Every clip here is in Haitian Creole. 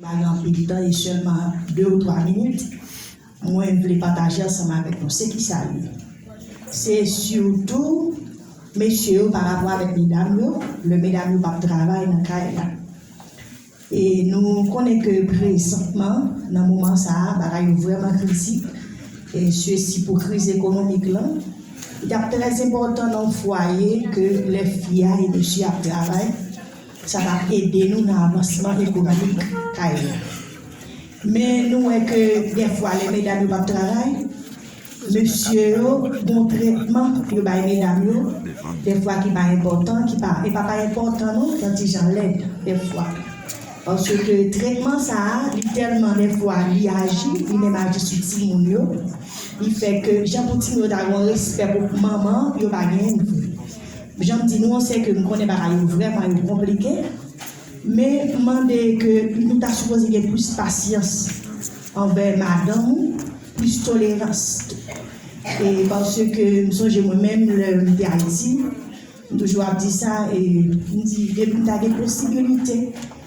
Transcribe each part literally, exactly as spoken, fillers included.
Pa gen anpil tan, e sèlman de ou twa minit, mwen vle pataje ansanm avèk nou. Se kisa l ye? Se sitou mesye yo pa rapò avèk medam yo, lè medam yo p ap travay nan kay la. E nou konnen ke prezantman, nan moman sa a, bagay yo vrèman kritik, e sesi pou kriz ekonomik lan. Li t ap trè enpòtan nan yon fwaye ke lè fi a e mesye ap travay, sa t ap ede nou nan avansman ekonomik kay la. Men nou wè ke dèfwa lè medam yo p ap travay, mesye yo gon tretman yo bay medam yo, dèfwa ki pa enpòtan, ki pa, e pa pa enpòtan non, yon ti jan lèd dèfwa. Paske tretman sa a, li tèlman dèfwa li aji, li menm aji sou timoun yo, li fè ke jan pou timoun yo ta gen yon respè pou manman, yo pa genyen l vre. Jan m di nou an, se ke m konnen bagay yo vrèman yo konplike, men m mande ke nou ta sipoze gen plis pasyans anvè madanm ou, plis tolerans. E paske m sonje mwen menm, lè m te Ayiti, m toujou ap di sa, e m di, depi m ta gen posibilite,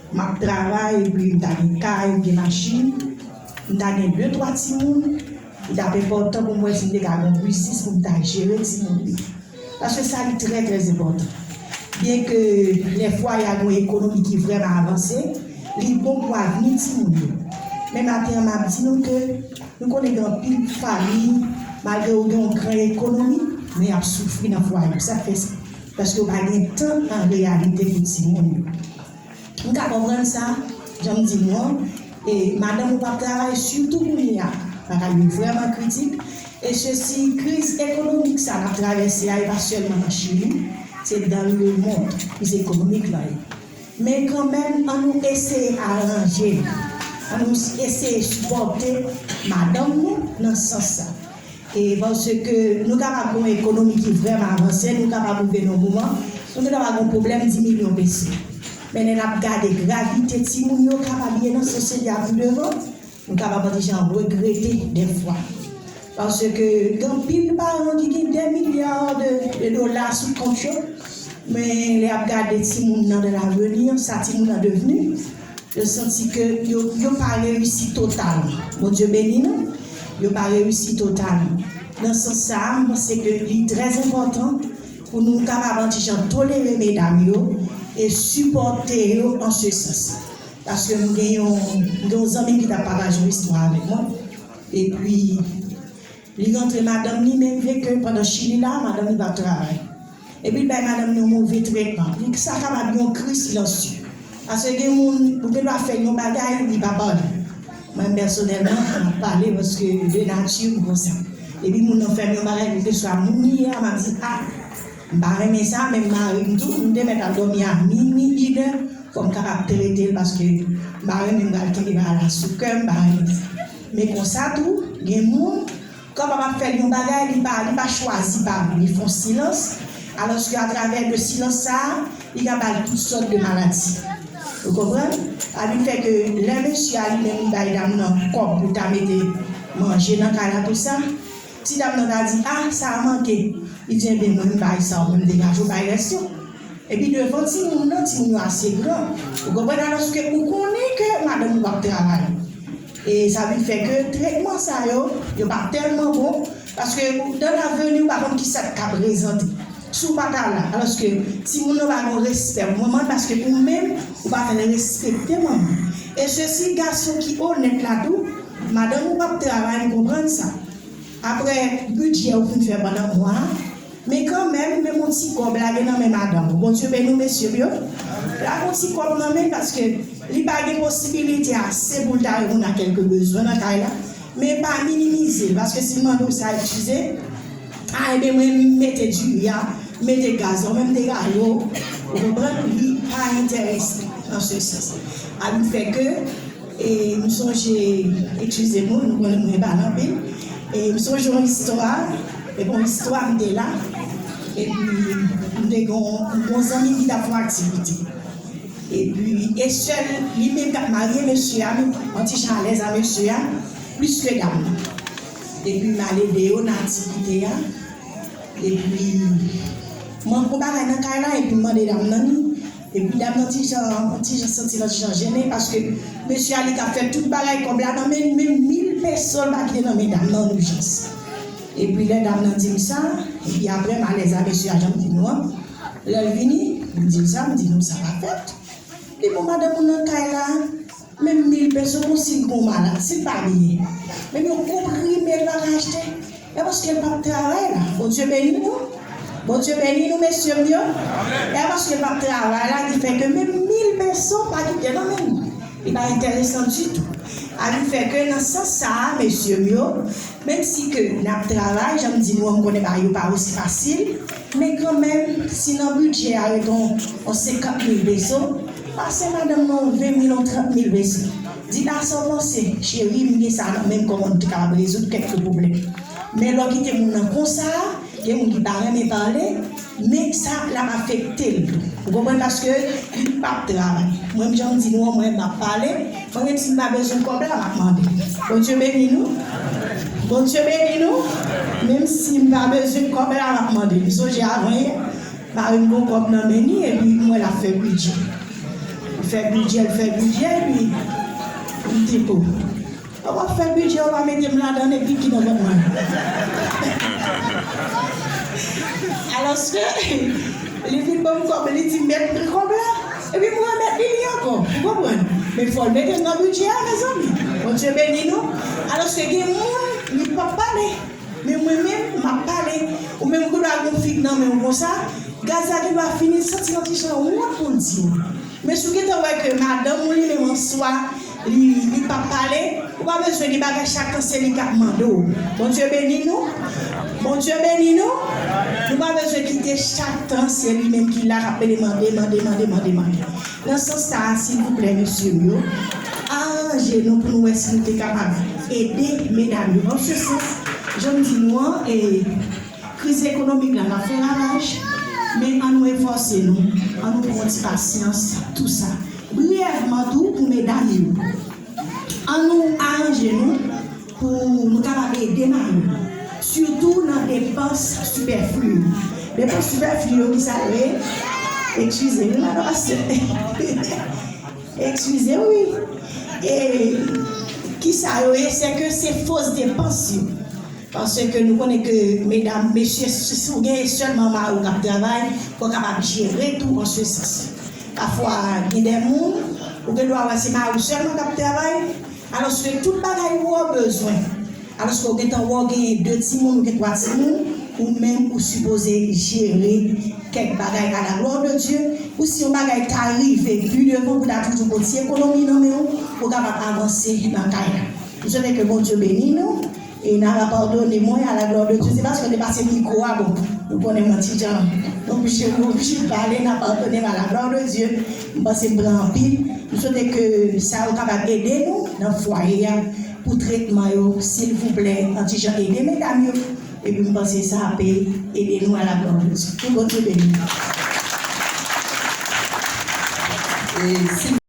m ap travay, epi m ta gen kay, m gen machin, m ta gen de, twa timoun, li t ap enpòtan pou mwen si m te ka gen yon biznis pou m ta jere timoun yo. Paske sa li trè, trè enpòtan. Byenke lè fwaye a gen yon ekonomi ki vrèman avanse, li bon pou avni timoun yo. Men maten an, m ap di nou ke nou konnen gen anpil fanmi, malgre yo gen yon gran ekonomi, men y ap soufri nan fwaye yo. Sa k fè sa? Paske yo pa gen tan an reyalite pou timoun yo. M ka konprann sa, jan m di nou an, e madanm ou p ap travay, sitou kounye a, bagay yo vrèman kritik, e sesi, kriz ekonomik sa n ap travèse a, e pa sèlman nan Chili, se dans le monde, kriz ekonomik la ye. Men kanmenm, ann nou eseye aranje nou, ann nou eseye sipòte madanm nou nan sans sa. E paske nou kapab gen yon ekonomi ki vrèman avanse, nou kapab rive nan yon moman, nou kapab gen yon pwoblèm di milyon peso. Men lè n ap gade gravite timoun yo kapab ye nan sosyete a pi devan, nou kapab anti jan regrete dèfwa. Paske gen anpil paran ki gen dè milya de, de dola sou kont yo, men lè y ap gade timoun nan dan laveni, sa timoun nan devni, yo santi ke yo, yo pa reyisi totalman. Bondye beni nou, yo pa reyisi totalman. Nan sans sa a, m panse ke li trè enpòtan pou nou kapab anti jan tolere medam yo e sipòte yo an se sans. Paske m gen yon, m gen yon zanmi m ki t ap pataje yon istwa avèk mwen. Epi, li rantre madanm li, men rive ke pandan Chili la, madanm li p ap travay. Epi l bay madanm li yon move tretman. Li, sa kapab yon kri silansye. Paske gen moun, ou gen dwa fè l yon bagay, li pa pale. Mwen pèsonèlman, m ap pale paske de nati m konsa. Epi moun nan fè m yon bagay, kèlkeswa moun li ye a, m ap di, a, m pa renmen sa, men m mari m tou, m te mèt al dòmi a minui, inè, fò m kapab trete l paske m pa renmen m pral kenbe bagay la sou kè m, m pa renmen sa. Men konsa tou, gen moun, kòb ap ap fè l yon bagay, li pa, li pa chwazi pa li, li fè yon silans, alòske atravè de silans sa a, li ka ba l tout sòt de maladi. Ou konprann? Sa vin fè ke lè mesye a li menm li bay dam nan kòb pou ta mete manje nan kay la, tout sa, ti dam nan ta di, a, sa a manke. Li di, enben, mwen, m bay sa, ou menm degaje w bay rès yo. Epi devan timoun nan, timoun yo ase gran. Ou konprann? Alòske ou konnen ke madanm ou p ap travay. E sa vin fè ke tretman sa yo, yo pa tèlman bon, paske dan laveni ou pa konn kisa k ka prezante. Si w pa ta la, alòske timoun nan pa gen respè pou manman l, paske ou menm, ou pa fè l respekte manman. E sesi gason ki onèt la tou, madanm ou p ap travay, m konprann sa. Apre bidjè ou fin fè pandan mwa a, men kanmenm, menm yon ti kòb lage nan men madanm ou. Bondye beni w, mesye m yo. Lage yon ti kòb nan men l, paske li pa gen posibilite ase pou l ta reponn a kèlke bezwen nan kay la. Men pa minimize l, paske si l mande w sa, eskize, a, enben, mwen, m mete diri a, m mete gaz la, ou menm degaje w, ou konprann, li pa enterese nan se sans. A, li fè ke E m sonje, eskize m, nou konnen mwen pale anpil. E m sonje yon istwa, e bon istwa m te la. Epi m te gen yon, yon zanmi m ki t ap fè yon aktivite. Epi e sèl li menm k ap marye mesye a, m, mwen ti jan alèz a mesye a, plis ke dam nan. Epi m al ede yo nan aktivite a. Epi mwen pran bagay nan kay la, epi m mande dam nan, Epi dam nan ti jan, ti jan santi l ti jan jennen, paske mesye a li ka fè tout bagay, kòb la nan men, men mil peso l pa kite nan men dam nan an ijans. Epi lè dam nan di m sa, epi apre malèz a mesye a jan m di nou an, lè l vini, m di l sa, m di nou sa pa fèt. Li bon madanm ou nan kay la, menm mil peso, bon si l gon malad, si l pa byen. Menm yon konprime l pa ka achte. E paske l p ap travay la. Bondye beni nou. Bondye beni nou, mesye m yo. E paske l p ap travay la ki fè ke menm mil peso pa kite nan men l. Li pa enteresan ditou. A ki fè ke nan sans sa a, mesye m yo, menm si ke n ap travay, jan m di nou an, m konnen bagay yo pa osi fasil, men kanmenm, si nan bidjè a ret yon, yon senkant mil peso, pase madanm nan yon ven mil, yon trant mil peso. Di l sa w panse, cheri, m gen sa nan men m, kòman nou te kapab rezoud kèk pwoblèm. Men lè w kite moun nan konsa, gen moun ki pa renmen pale, men sa l ap afekte l tou. Ou konprann? Paske li p ap travay. Mwen, jan m di nou an, mwen, m ap pale. Mwen, menm si m pa bezwen kòb la, m ap mande. Bondye beni nou. Bondye beni nou. Menm si m pa bezwen kòb la, m ap mande. M sonje avan yè, mari m gon kòb nan men li, epi m wè l ap fè bidjè. L fè bidjè, l fè bidjè, epi m di pou. Ou ap fè bidjè, ou pa mete m ladan, epi ki nan vant mwen. Alòske, li vin ban m kòb, li di, "Mèt pran kòb la," epi m remèt li li ankò. Ou konprann? Men fò l mete m nan bidjè a, mezanmi. Bondye beni nou. Alòske gen moun, li p ap pale. Men mwen menm, m ap pale. Ou menm, ou gen dwa gen yon fig nan men w konsa, gaz la gen dwa fini, l santi l yon ti jan wont pou l di w. Men si w gentan wè ke madanm ou li menm answa, li, li p ap pale, ou pa bezwen gen bagay chak tan se li k ap mande w. Bondye beni nou. Bondye beni nou. Nou pa bezwen kite chak tan se li menm ki la k ap pede mande, mande, mande, mande, mande. Nan sans sa a, silvouplè, mesye m yo, aranje nou pou nou wè si nou te kapab ede medam yo. An se sans, jan m di nou an, e, kriz ekonomik la, l ap fè ravaj, men an nou efòse nou, an nou pran ti pasyans, tou sa. Briyèvman tou, pou medam yo, an nou aranje nou pou nou kapab ede mari nou, sitou nan depans sipèfli yo. Depans sipèfli yo, ki sa yo ye? Eskize, wi, madan pastè. Eskize, wi. E ki sa yo ye? Se ke se fos depans yo. Paske nou konnen ke medam, mesye, si, si w gen sèlman mari w k ap travay, fò w kapab jere tou an se sans. Pafwa, gen de moun, ou gen dwa wè se mari w sèlman k ap travay, alòske tout bagay ou an bezwen. Alòske ou gentan wè w genyen de timoun, ou gen twa timoun, ou menm ou sipoze jere kèk bagay à la gloire de Dieu. Ou si yon bagay ta rive pi devan pou ta toujou gon ti ekonomi nan men w, ou kapab avanse nan kay la. M swete ke Bondye beni nou. E n a padone mwen, à la gloire de Dieu. Se paske m te pase mikwo a, bon, nou konnen mwen ti jan, m oblije, m oblije pale, n a padone m, à la gloire de Dieu. M panse m pran anpil. M swete ke sa yo kapab ede nou nan fwaye a pou tretman yo, silvouplè, an ti jan ede medam yo. Epi m panse sa ap ede nou, à la gloire de Dieu. Ke Bondye beni nou. E si